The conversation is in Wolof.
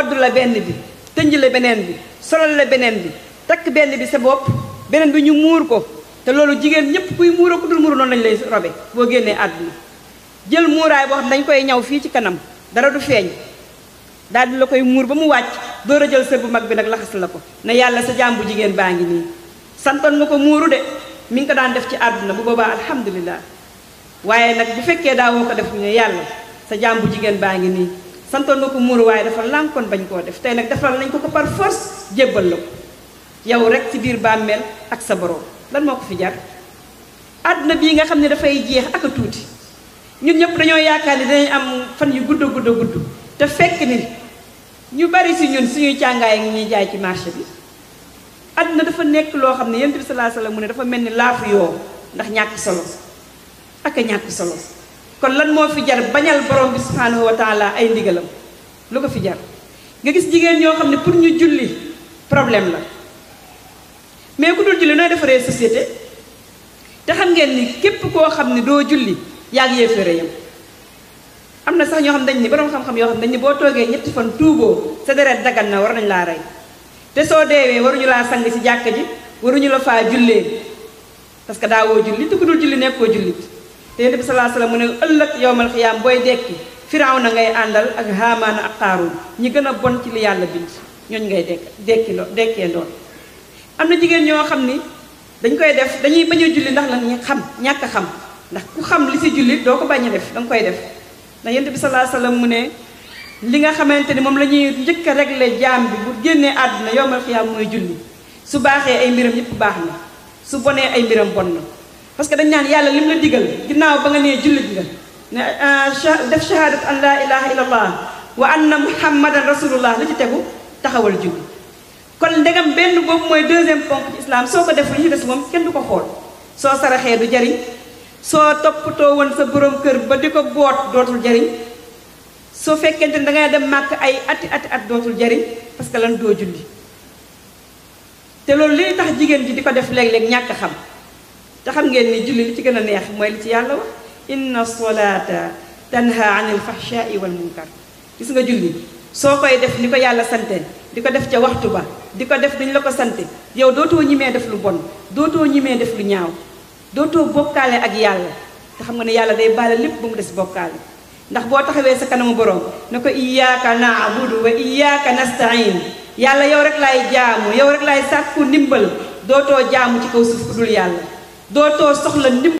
oddu la benn bi tënj la beneen bi solal la beneen bi takk benn bi sa bopp beneen bi ñu muur ko te loolu jigéen ñëpp kuy muuroo ku dul muuru noonu lañ lay robe boo génnee àdduna jël muuraay boo xam dañ koy ñaw fii ci kanam dara du feeñ daal di la koy muur ba mu wàcc door a jël sër bu mag bi nag laxas la ko ne yàlla sa jaam bu jigéen baa ngi nii santoon nga ko muuru de mi ngi ko daan def ci àdduna bu boobaa alhamdulilah waaye nag bu fekkee daawoo ko def ne yàlla sa jaam bu jigéen baa ngi nii santoon nga ko muuru waaye dafa lànkoon bañ koo def tey nag defal nañ ko ko par force jébbal la ko yow rek ci biir bàmmeel ak sa borom lan moo ko fi jar àdduna bii nga xam ne dafay jeex ak a tuuti ñun ñëpp dañoo yaakaar ni dinañ am fan yu gudd te fekk ni ñu bari si ñun suñuy càngaay ngi ñuy jaay ci marché bi àdduna dafa nekk loo xam ne yonent bi sallallahu alayhi wasallam mu ne dafa mel ni laafu yoo ndax ñàkk solo ak a ñàkk solo kon lan moo fi jar bañal borom bi subhanahu wa taala ay ndigalam lu ko fi jar nga gis jigéen ñoo xam ne pour ñu julli problème la mais ku dul julli nooy defaree société te xam ngeen ni képp koo xam ne doo julli yaag yéeféere yam am na sax ñoo xam dañ ni borom xam-xam yoo xam dañ ni boo toogee ñetti fan tuuboo sa deret dagan na war nañ laa rey te soo deewee waruñu laa sang ci jàkka ji waruñu la faa jullee parce que daawoo julli te ku dul julli nekkoo jullit te yonent bi sallallahu alayhi wasallam mu ne ëllëg yowmal xiyaam booy dekki Firawna ngay àndal ak Haamaana ak Qaaruun ñi gën a bon ci li yàlla bind ñooñu ngay dekkee ndoon am na jigéen ñoo xam ni dañ koy def dañuy bañ a julli ndax lan ñàkk a xam ndax ku xam li si julli doo ko bañ a def danga koy def ndax yonent bi sallallahu alayhi wasallam mu ne li nga xamante ni moom la ñuy njëkk a régler jaam bi bu génnee àdduna yowmal xiyaam mooy julli su baaxee ay mbiram yëpp baax na su bonee ay mbiram bon na parce que dañ naan yàlla lim la digal ginnaaw ba nga nee jullit nga ne def shahadat an la ilaha illallah wa anna muhammadan rasulullah li ci tegu taxawal julli kon ndegam benn boobu mooy deuxième ponk ci islam soo ko def li ci des moom kenn du ko xool soo saraxee du jariñ soo toppatoo woon sa borom kër ba di ko boot dootul jariñ soo fekkente ne dangay dem màkk ay ati at dootul jariñ parce que lan doo julli te loolu li tax jigéen ji di ko def léeg-léeg ñàkk xam te xam ngeen ni julli li ci gën a neex mooy li ci yàlla wax inna solata tanha anil fahshai wal munkar gis nga julli soo koy def ni ko yàlla sante di ko def ca waxtu ba di ko def dañ la ko sante yow dootoo ñimee def lu bon dootoo ñimee def lu ñaaw dootoo bokkaale ak yàlla te xam nga ne yàlla day baale lépp ba mu des bokkaale ndax boo taxawee sa kanamu borom ne ko iyyaka na'budu wa iyyaka nasta'in yàlla yow rek laay jaamu yow rek laay sàkku ndimbal dootoo jaamu ci kaw suuf ku dul yàlla dootoo soxla ndimbal